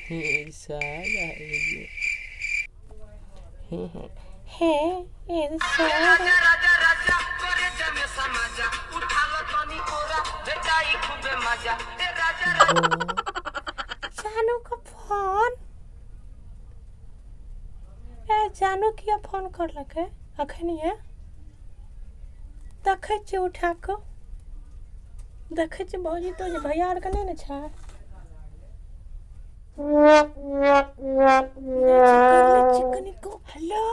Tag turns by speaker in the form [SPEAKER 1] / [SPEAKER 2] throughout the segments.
[SPEAKER 1] हे हे जानू का फोन ए जानू किया फोन करलक है अखन ये देखै छियै उठा कऽ देखै छियै भौजी तो जे भैया आरके नहि ने छै कनिको हेलो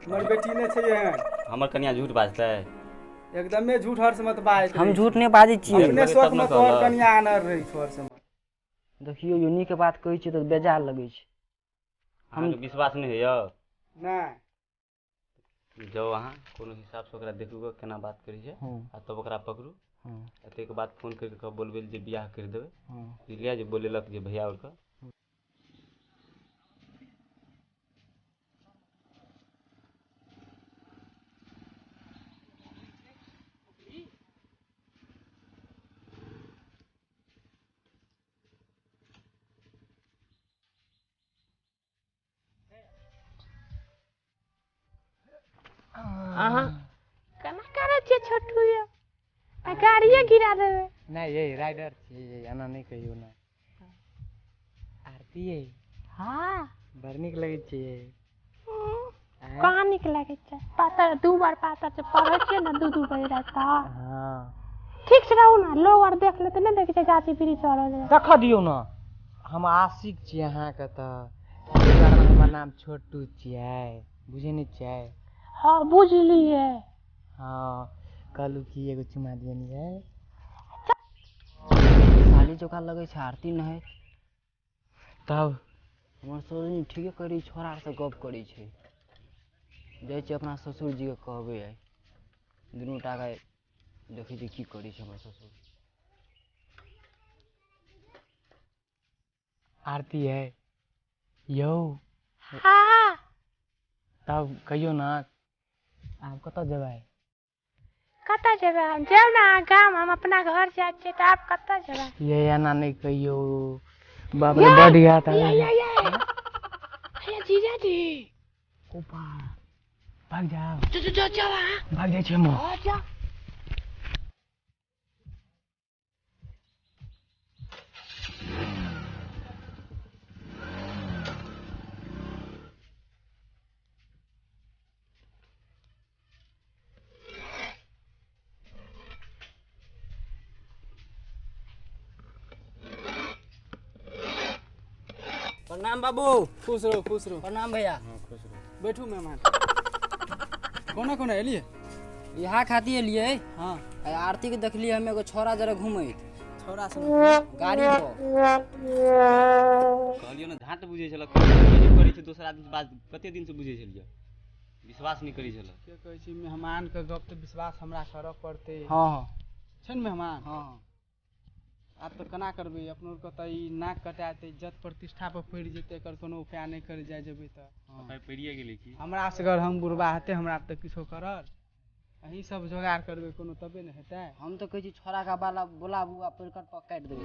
[SPEAKER 2] हमर बेटी नहि छै एहन।
[SPEAKER 3] हमर कनिया झूठ बाजतै?
[SPEAKER 2] एकदमे झूठ हर समय बाजै।
[SPEAKER 4] हम झूठ नहि बाजै छियै।
[SPEAKER 2] अपने शौक में तोहर कनिया आनर रहै छौ हर समय।
[SPEAKER 4] देखियौ यो नीक बात कहै छियै तऽ बेजार लगै छै।
[SPEAKER 3] हम विश्वास नहि होइया?
[SPEAKER 2] नहि।
[SPEAKER 3] जाउ अहाँ कोनो हिसाबसँ ओकरा देखू गऽ केना बात करै छै आ तब ओकरा पकड़ू। आ ताहिके बाद फोन करि कऽ बोलबै जे बियाह करि देबै। बुझलियै जे बोलेलक जे भैया आओरके।
[SPEAKER 1] अहाँ केना करै छियै छोटू यौ? आ गाड़िए गिरा देबै।
[SPEAKER 4] नहि ये राइडर छियै, एना नहि कहियौ ने। आरती ये।
[SPEAKER 1] हाँ
[SPEAKER 4] बड़ नीक लगै छै।
[SPEAKER 1] कहाँ नीक लगै छै? पातर दू बार पातर छै, पढ़ै छियै ने 2-2 बजे राति तक।
[SPEAKER 4] हाँ
[SPEAKER 1] ठीक से रहू ने, लोग आर देख लेतै नहि देखै छै गाछी वृक्ष आर।
[SPEAKER 4] देख दियौ ने, हम आशिक छियै अहाँके, तऽ हमर नाम छोटू छियै, बुझै नहि छियै?
[SPEAKER 1] हाँ बुझलियै।
[SPEAKER 4] हाँ कहलू कि एगो चुमा दियौ ने। साली जोका लगै छै आरती नहि। तब हमर ससुर ठीके करै छोरा से गप करै छै। जाइ छियै अपना ससुर जी के कहबै आइ दुनू टाके देखै छियै की करै छै हमर ससुर।
[SPEAKER 5] आरती है यौ।
[SPEAKER 1] हाँ।
[SPEAKER 5] तब कहियो ना आब कतऽ जेबै?
[SPEAKER 1] कतऽ जेबै हम? जाउ ने अहाँ गाम, हम अपना घर जाइ छियै तऽ आब कतऽ जेबै?
[SPEAKER 5] ये एना नहि कहियो, बाप रे बड याद आबै।
[SPEAKER 1] ये जीजाजी।
[SPEAKER 5] ओपा भाग जाओ।
[SPEAKER 1] जो जो जाओ अहाँ।
[SPEAKER 5] भाग जाइ छी हम।
[SPEAKER 1] हाँ जाओ।
[SPEAKER 4] प्रणाम बाबू।
[SPEAKER 2] खुश रहो खुश रहो।
[SPEAKER 4] प्रणाम भैया।
[SPEAKER 3] खुश रहो।
[SPEAKER 2] बैठू मेहमान। कोना कोना एलियै?
[SPEAKER 4] यहाँ खातिर एलियै।
[SPEAKER 2] हाँ।
[SPEAKER 4] आरती के देखलियै हम एगो छोरा जरा घुमैत।
[SPEAKER 2] छोरा सब
[SPEAKER 4] गाड़ी पर।
[SPEAKER 3] कहलियै ने झाँट बुझै छल, करै छै दोसर आदमी बात कते दिन से बुझै छलियै, विश्वास नहि करै छल।
[SPEAKER 2] के कहै छी मेहमान के गप तऽ विश्वास हमरा करऽ पड़तै।
[SPEAKER 4] हाँ
[SPEAKER 2] छै ने मेहमान?
[SPEAKER 4] हाँ।
[SPEAKER 2] आब तऽ केना करबै अपनो आरके तऽ ई नाक कटा जेतै, इज्जत प्रतिष्ठा पर पड़ि जेतै, एकर कोनो उपाय नहि करै जाइ जेबै तऽ।
[SPEAKER 3] पड़िए गेलै की?
[SPEAKER 2] हमरा से अगर हम बुढ़बा हेतै हमरा तऽ किछो करत, अहीं सब जोगाड़ करबै कोनो तबे ने हेतै।
[SPEAKER 4] हम तऽ कहै छी छोरा के बाला बोलाबू आ पैरकट पर काटि देबै।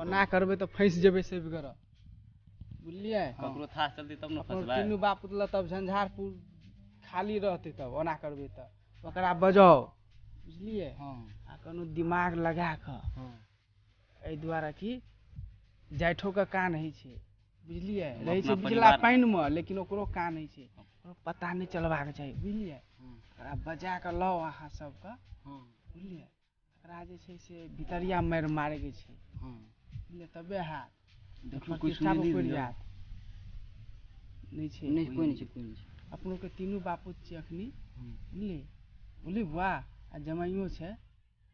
[SPEAKER 2] ओना करबै तऽ फँसि जेबै से बिगड़त, बुझलियै?
[SPEAKER 3] ककरो थाह चलतै तब ने फँसबै।
[SPEAKER 2] तीनू बाप पुतला तब झंझारपुर खाली रहतै तब ओना करबै तऽ। ओकरा बजाउ, बुझलियै?
[SPEAKER 4] हाँ।
[SPEAKER 2] आ कोनो दिमाग लगा कऽ।
[SPEAKER 4] हाँ।
[SPEAKER 2] एहि दुआरे कि जाठोके कान होइ छै, बुझलियै? रहै छै बिचला पानिमे लेकिन ओकरो कान होइ छै, ओकरो पता नहि चलबाक चाही, बुझलियै? ओकरा बजा कऽ लाउ अहाँ सबके, बुझलियै? ओकरा जे छै से भितरिया मारि मारैके छै, बुझलियै? तबे हैत। प्रतिष्ठा पर पड़ि जायत। नहि छै,
[SPEAKER 4] नहि कोइ नहि छै, कोइ नहि छै।
[SPEAKER 2] अपनोके तीनू बापूत छियै अखनी, बुझलियै? बुझलियै बुआ? आ जमाइयो छै,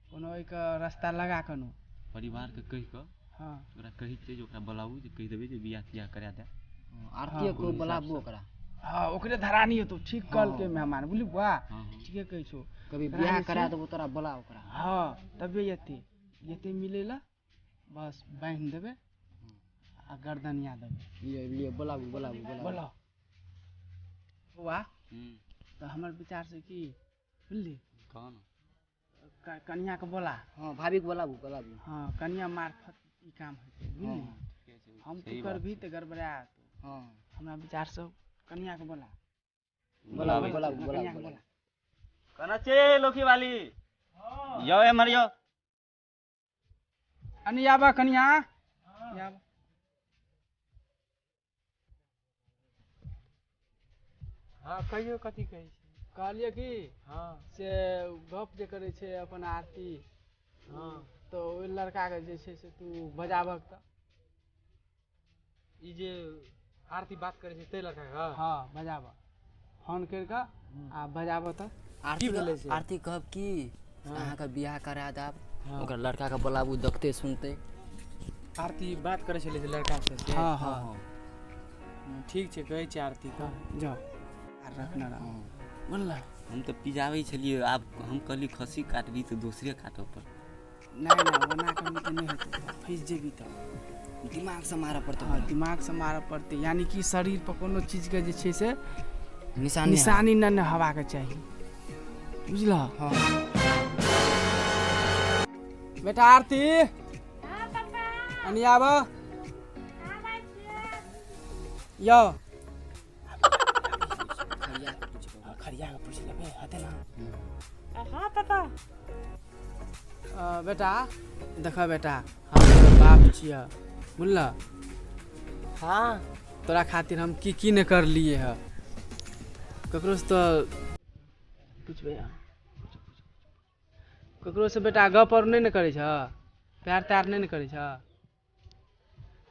[SPEAKER 2] कोनो ओहिके रास्ता लगा कऽ
[SPEAKER 3] परिवारके कहि कऽ।
[SPEAKER 2] हाँ।
[SPEAKER 3] ओकरा कहै छियै जे ओकरा बोलाबू, जे कहि देबै जे बियाह तियाह करा दे।
[SPEAKER 4] आरती को बोलाबू ओकरा।
[SPEAKER 2] हाँ ओकरे धरानी हेतौ। ठीक कहलकै मेहमान, बुझली बुआ? ठीके कहै छौ।
[SPEAKER 4] कभी बियाह करा देबो तोरा, बोला ओकरा।
[SPEAKER 2] हाँ तबे एतै, एतै मिलै लए, बस बान्हि देबै आ गर्दनिया देबै।
[SPEAKER 4] लिअ लिअ बोलाबू बोलाबू
[SPEAKER 2] बोलाउ बुआ। तऽ हमर विचार से की बुझली?
[SPEAKER 3] कह ने।
[SPEAKER 2] कनिया के बोला।
[SPEAKER 4] हाँ भाभी के बोलाबू बोलाबू।
[SPEAKER 2] हाँ कनिया मार्फत ई काम हेतै, बुझली? हम तू करबही तऽ गड़बड़ा जेतौ।
[SPEAKER 4] हाँ।
[SPEAKER 2] हमरा विचार से कनिया के बोला।
[SPEAKER 4] बोलाबू बोलाबू बोलाबू।
[SPEAKER 3] कना छे लोखी वाली? यौ एम्हर यौ।
[SPEAKER 2] अनी आबा कनिया। आबा।
[SPEAKER 5] हाँ कहियो कथी कहै छी?
[SPEAKER 2] कहलियै कि
[SPEAKER 5] हाँ
[SPEAKER 2] से गप जे करै छै अपन आरती।
[SPEAKER 5] हाँ।
[SPEAKER 2] तऽ ओहि लड़काके जे छै से तू बजाबक तऽ।
[SPEAKER 5] ई जे आरती बात करै छै ताहि लड़काके?
[SPEAKER 2] हाँ बजाबऽ, फोन करि कऽ आ बजाबऽ तऽ।
[SPEAKER 4] आरती आरती कहब कि अहाँके बियाह करा देब, ओकरा लड़काके बोलाबू, देखते सुनते।
[SPEAKER 5] आरती बात करै छलै जे लड़का से?
[SPEAKER 2] हाँ हाँ
[SPEAKER 5] ठीक छै, कहै छै आरती के।
[SPEAKER 2] जाउ आ रखने रह, बुझल?
[SPEAKER 3] हम तऽ पिजाबै छलियै, आब हम कहली खस्सी काटबी तऽ दोसरे काटऽ पड़तै।
[SPEAKER 2] नहि नहि ओना करबी तऽ नहि हेतौ, फँसि जेबी तऽ।
[SPEAKER 4] दिमाग से मारऽ पड़तै।
[SPEAKER 2] हाँ दिमाग से मारऽ पड़तै, यानी कि शरीर पर कोनो चीजके जे छै से
[SPEAKER 4] निशानी
[SPEAKER 2] निशानी नहि हेबाक चाही, बुझलह?
[SPEAKER 4] हाँ।
[SPEAKER 2] बेटा आरती।
[SPEAKER 1] हाँ पापा।
[SPEAKER 2] अनी आबऽ। यौ खरिया के पूछि लेबै हेतै ने?
[SPEAKER 1] हाँ पापा।
[SPEAKER 2] बेटा देखऽ बेटा, हम तोहर बाप छियऽ, बुझलह?
[SPEAKER 5] हाँ।
[SPEAKER 2] तोरा खातिर हम की की नहि करलियै हँ, ककरोसँ तऽ पुछबै, ककरोसँ बेटा गप आओर नहि ने करै छऽ? प्यार त्यार नहि ने करै छऽ?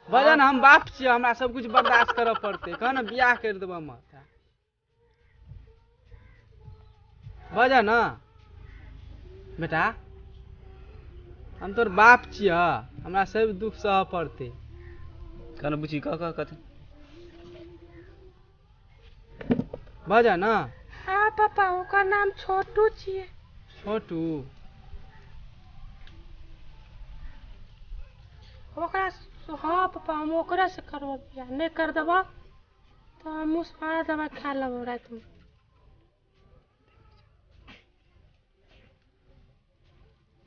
[SPEAKER 2] बजन हम बाप छियै, हमरा सब किछु बर्दाश्त करऽ पड़तै। कह ने बियाह करि देबऽ हम। बजऽ ने बेटा, हम तोर बाप छियऽ, हमरा सब दुख सहऽ पड़तै।
[SPEAKER 3] कह बुची, कह कह कथी
[SPEAKER 2] बजऽ ने।
[SPEAKER 1] हाँ पापा, ओकर नाम छोटू छियै।
[SPEAKER 2] छोटू?
[SPEAKER 1] ओकरा हाँ पापा, हम ओकरे से करबो बियाह। नहि कर देबऽ तऽ हम मुसमारा दवाइ खा लेबो रातिमे।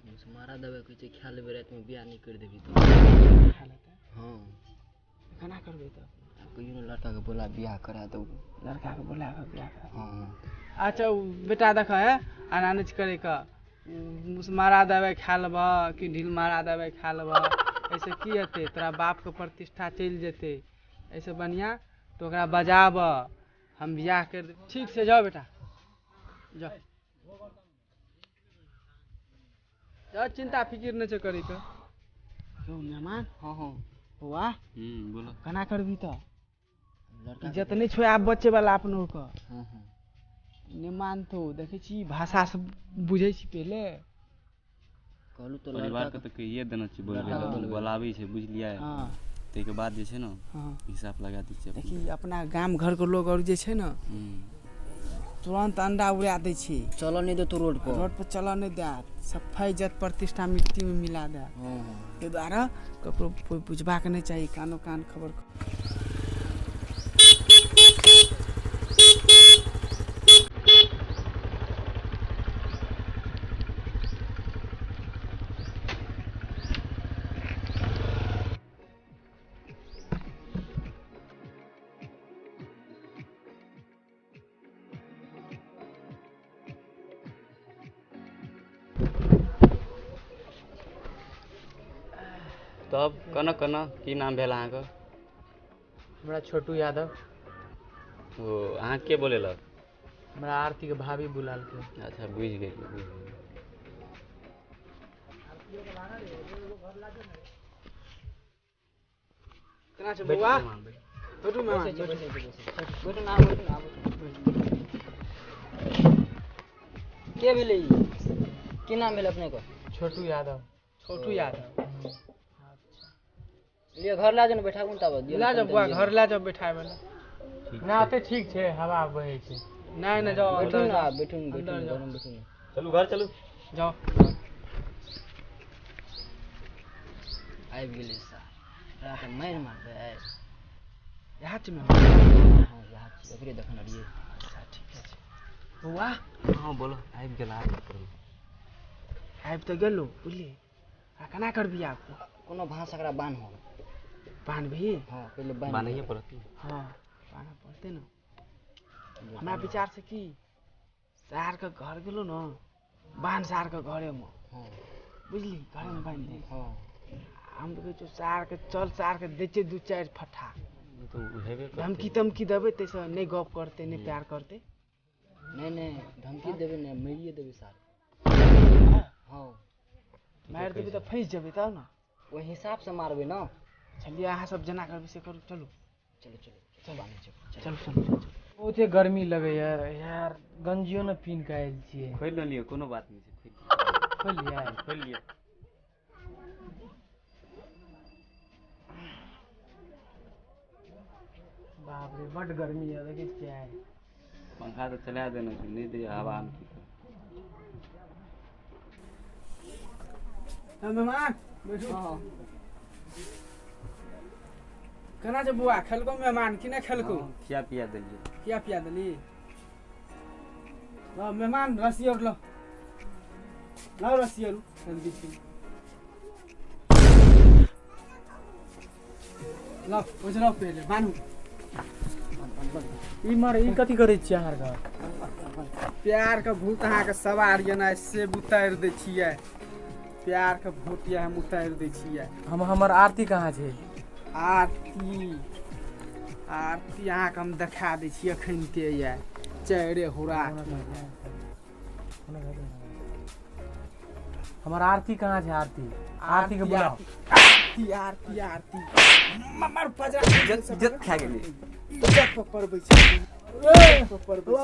[SPEAKER 4] मुसमारा दवाइ कहै छै खा लेबै रातिमे, बियाह नहि करि देबही तऽ
[SPEAKER 2] खा लेतै।
[SPEAKER 4] हँ।
[SPEAKER 2] केना करबै तऽ?
[SPEAKER 4] आब कहियो ने लड़काके बोला, बियाह करा देबो।
[SPEAKER 2] लड़काके बोला कऽ बियाह करा?
[SPEAKER 4] हँ।
[SPEAKER 2] अच्छा ओ बेटा देखऽ हे, एना नहि करैके। मुसमारा दवाइ खा लेबह कि ढीलमारा दवाइ खा लेबह, एहिसँ की हेतै? तोरा बापके प्रतिष्ठा चलि जेतै। एहिसँ बढ़िआँ तऽ ओकरा बजाबह, हम बियाह करि देब। ठीक छै, जाउ बेटा, जाउ जाउ, चिन्ता फिकिर नहि छै करैके। यौ मेहमान।
[SPEAKER 4] हँ हँ।
[SPEAKER 2] बौआ।
[SPEAKER 3] बोलो।
[SPEAKER 2] केना करबही तऽ?
[SPEAKER 4] लड़का
[SPEAKER 2] इज्जत नहि छौ आब बचे वाला अपनोके।
[SPEAKER 4] हँ हँ।
[SPEAKER 2] नहि मानतौ, देखै छी भाषा सब बुझै छी पहिले।
[SPEAKER 4] कहलहुँ तऽ
[SPEAKER 3] परिवारके
[SPEAKER 4] लड़का
[SPEAKER 3] तऽ कहिए देने छियै बोलबै
[SPEAKER 4] लड़काके
[SPEAKER 3] लए।
[SPEAKER 4] बोलबै।
[SPEAKER 3] बोलाबै छै, बुझलियै?
[SPEAKER 2] हँ।
[SPEAKER 3] ताहिके बाद जे छै ने हिसाब लगा दै छियै।
[SPEAKER 2] देखी, अपना गाम घरके लोग आओर जे छै ने, तुरन्त अंडा उड़ा दै छै।
[SPEAKER 4] चलऽ नहि देतौ रोड पर।
[SPEAKER 2] रोड पर चलऽ नहि देत, सफाइ इज्जत प्रतिष्ठा मिट्टीमे मिला देत।
[SPEAKER 4] हँ हँ।
[SPEAKER 2] ताहि दुआरे ककरो कोइ बुझबाक नहि चाही, कानो कान खबर।
[SPEAKER 3] तब केना केना की नाम भेल अहाँके?
[SPEAKER 5] हमरा छोटू यादव।
[SPEAKER 3] ओ अहाँ के बोलेलक?
[SPEAKER 5] हमरा आरतीके भाभी बुलालकै।
[SPEAKER 3] अच्छा, बुझि गेलियै, बुझि गेलियै।
[SPEAKER 2] केना छै बौआ? बैठू मेहमान, बैठू।
[SPEAKER 4] बैठू ना, बैठू ना, बैठू। के भेलै ई? की नाम भेल अपनेके?
[SPEAKER 5] छोटू यादव।
[SPEAKER 2] छोटू यादव।
[SPEAKER 4] लिअ, घर लए जाउ ने, बैठाबू ने ताबत।
[SPEAKER 2] लए जाउ बौआ, घर लए जाउ बैठाबै लए।
[SPEAKER 5] ना, ओते ठीक छै, हवा बहै छै।
[SPEAKER 2] नहि नहि, जाउ।
[SPEAKER 4] बैठू
[SPEAKER 2] अन्दर
[SPEAKER 4] ने।
[SPEAKER 2] जाउ।
[SPEAKER 4] आब बैठू ने, बैठू
[SPEAKER 2] अन्दर
[SPEAKER 4] ने।
[SPEAKER 2] जाउ।
[SPEAKER 4] घरमे बैठू ने।
[SPEAKER 3] चलू, घर चलू।
[SPEAKER 2] जाउ।
[SPEAKER 4] आबि गेलै सार, एकरा तऽ मारि मारबै आइ।
[SPEAKER 2] इएह छै मेहमान?
[SPEAKER 4] हँ, इएह छियै, ओकरे देखने रहियै।
[SPEAKER 2] अच्छा, ठीक छै बौआ।
[SPEAKER 3] हँ, बोलो, आबि गेल, आबि गेल।
[SPEAKER 2] आबि तऽ गेलौ, बुझलियै? आ केना करबही आब?
[SPEAKER 4] कोनो भाँस एकरा बान्हब।
[SPEAKER 2] बान्हबही?
[SPEAKER 4] हँ, पहिले बान्हि।
[SPEAKER 3] बान्हैए पड़त ने।
[SPEAKER 2] हँ, बान्हऽ पड़तै ने। हमरा विचारसँ की, सारके घर गेलौ ने, बान्ह सारके घरेमे।
[SPEAKER 4] हँ।
[SPEAKER 2] बुझली, घरेमे बान्हि दे।
[SPEAKER 4] हँ।
[SPEAKER 2] हम तऽ कहै छियौ सारके चल, सारके दै छियै दू चारि फट्ठा।
[SPEAKER 3] ई तऽ ओ हेबे करतै।
[SPEAKER 2] धमकी तमकी देबै, ताहिसँ नहि गप करतै, नहि प्यार करतै।
[SPEAKER 4] नहि नहि, धमकी देबै नहि, मारिए देबै सार। हँ।
[SPEAKER 2] मारि देबै तऽ फँसि जेबै तब ने।
[SPEAKER 4] ओहि हिसाबसँ मारबै ने।
[SPEAKER 2] चलियै, अहाँ सब जेना करबै से करू, चलू।
[SPEAKER 4] चलू चलू, बान्है छै, चलू।
[SPEAKER 2] चलू चलू चलू।
[SPEAKER 5] बहुते गर्मी लगैया यार, गंजियो ने पीन कऽ आयल छियै।
[SPEAKER 3] खोलि ने लियौ, कोनो बात नहि छै, खोलि।
[SPEAKER 5] खोलि लियै।
[SPEAKER 3] खोलि लिअ।
[SPEAKER 5] बाप रे, बड्ड गर्मी यऽ, देखै छियै?
[SPEAKER 3] पंखा तऽ चला देने छै, नहि दैए हवा, हम की करू?
[SPEAKER 2] हँ मेहमान, बैठू। केना छै बौआ? खेलको मेहमान कि नहि खेलको?
[SPEAKER 3] हँ, खिया पिया देलियै।
[SPEAKER 2] किया पिया देली? ल मेहमान, रस्सी और ल ल, रस्सी और जल्दी से ल, ओझराउ, पहिले बान्हू।
[SPEAKER 5] ई मार, ई कथी करै छियै अहाँ आरके?
[SPEAKER 2] प्यारके भूत अहाँके सवार गेनाइ से उतारि दै छियै। प्यारके भूत यऽ, हम उतारि दै छियै।
[SPEAKER 5] हम हमर आरती कहाँ छै?
[SPEAKER 2] आरती, आरती अहाँके हम देखा दै छी एखनते यऽ चारिे हुरा।
[SPEAKER 5] हमर आरती कहाँ छै? आरती, आरती के बुलाओ।
[SPEAKER 2] आरती, आरती, आरती, मर पजरा।
[SPEAKER 3] इज्जत खा गेली।
[SPEAKER 2] इज्जत पर पड़बै छै, इज्जत पर पड़बै छै,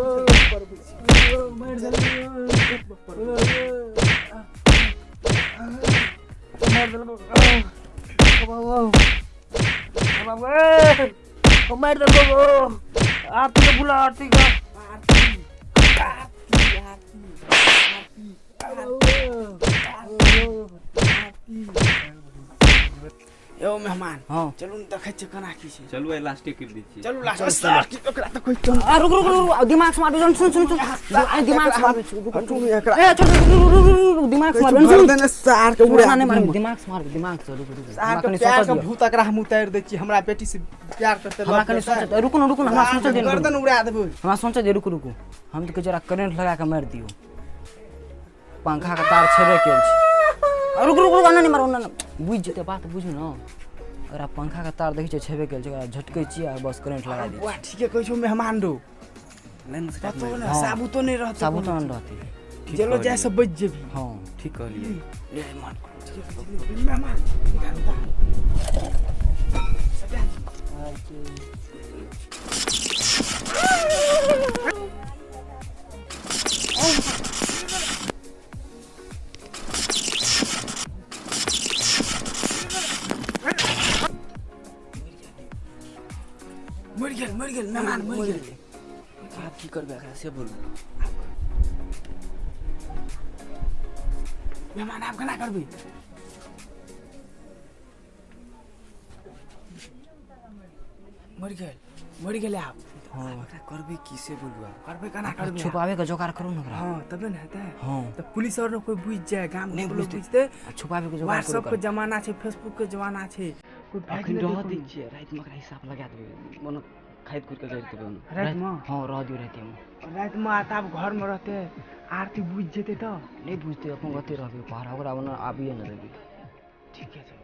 [SPEAKER 2] इज्जत पर पड़बै छै, इज्जत पर पड़बै छै।
[SPEAKER 5] आरती के बुला, आरती के।
[SPEAKER 2] आरती, आरती, आरती, आरती, आरती, आरती। मेहमान।
[SPEAKER 4] हां
[SPEAKER 2] चलू ने देखै छियै केना की छै।
[SPEAKER 3] चलू आइ लास्टे कर दै छियै।
[SPEAKER 2] चलू लास्ट ओकरा तऽ कोइ
[SPEAKER 4] आ रुक रुक रुक, दिमाग से मारबै। सुन सुन सुन, आ दिमाग से मारबै।
[SPEAKER 2] हटू एकरा।
[SPEAKER 4] ए छोड़, रुक रुक रुक रुक, दिमाग से मारबै।
[SPEAKER 2] गर्दन सार के उड़ा
[SPEAKER 4] नहीं मारबै, दिमाग से मारबै, दिमाग से। रुक रुक,
[SPEAKER 2] सार के प्यार के भूत एकरा हम उतारि दै छी। हमरा बेटी से प्यार करते
[SPEAKER 4] हमरा कनी सोच, रुकू न रुकू न, हमरा सोच दे,
[SPEAKER 2] गर्दन उड़ा देबै।
[SPEAKER 4] हमरा सोच दे, रुकू रुकू। हम तऽ जरा करेंट लगा के मारि दियौ। पंखा के तार छेबे केल छै। रुक रुक रुक, नहीं मारो, ना बुझि जेतै बात, बुझू न। ओकरा पंखा के तार देखै छियै छेबे केल छै, ओकरा झटकै छियै आ बस करेंट लगा दै।
[SPEAKER 2] वाह ठीके कहै छौ मेहमान रो। पतो न साबुतो नहि रहतै,
[SPEAKER 4] साबुतो नहि रहतै,
[SPEAKER 2] जेलो जाय से बचि जेबही।
[SPEAKER 4] हां
[SPEAKER 3] ठीक कहलियै।
[SPEAKER 4] ले मान
[SPEAKER 2] मेहमान निकाल तार। मरि गेल, मरि गेल मेहमान, मरि गेल।
[SPEAKER 3] आब की करबै एकरा से बोलू
[SPEAKER 2] मेहमान, आब केना करबै? मरि गेल, मरि गेलै आब।
[SPEAKER 4] हां
[SPEAKER 3] ओकरा करबै की से बोलू? आब
[SPEAKER 2] करबै केना करबै?
[SPEAKER 4] छुपावे के जोगाड़ करू न ओकरा।
[SPEAKER 2] हां तबे ने हेतै।
[SPEAKER 4] हां
[SPEAKER 2] तऽ पुलिस और कोइ बुझि जाय, गाम
[SPEAKER 4] नहि
[SPEAKER 2] के लोक
[SPEAKER 4] बुझतै।
[SPEAKER 2] बुझतै।
[SPEAKER 4] छुपावे के जोगाड़ करू।
[SPEAKER 2] व्हाट्सएप के जमाना छै, फेसबुक के जमाना छै, कोइ भेज
[SPEAKER 3] अखन
[SPEAKER 2] नहि
[SPEAKER 3] रह
[SPEAKER 2] दै
[SPEAKER 3] दै छियै, रातिमे ओकरा हिसाब लगा देबै, मने खाइत खुद के गाड़ि देबै ओना।
[SPEAKER 2] रातिमे?
[SPEAKER 4] हां रह दियौ रातिमे।
[SPEAKER 2] रातिमे आ तऽ आब घरमे रहतै, आरती बुझि जेतै तऽ
[SPEAKER 4] नहि बुझतै, अपन ओतै रहबै पहरा, ओकरा ओना आबिए नहि देबै।
[SPEAKER 2] ठीके छै।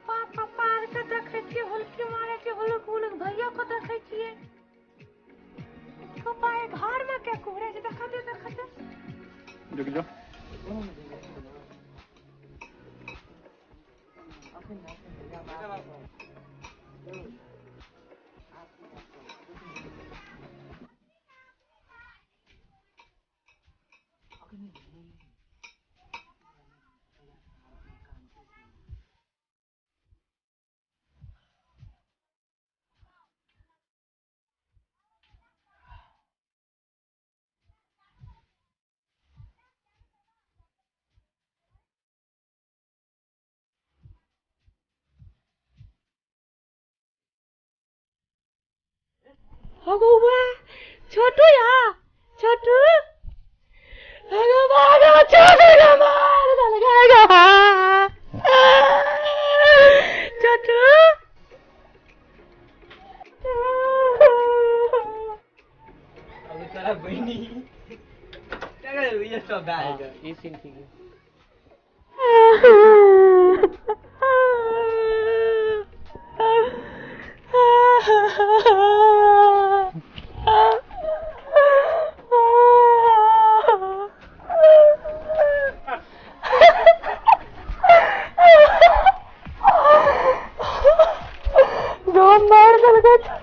[SPEAKER 1] पापा पार के देखै छियै, हुलकी मारै छै, हुलुक हुलुक भैया को देखै छियै। पापा घर में के कुहरे छै, देखा दे देखा दे।
[SPEAKER 6] रुक जाओ।
[SPEAKER 1] भगवा छोटू या छोटू, भगवा छोटू मार लगाएगा छोटू।
[SPEAKER 3] अब सारा बहिनी ये सब आएगा।
[SPEAKER 5] ई सीन ठीक है।
[SPEAKER 1] मार देलकै।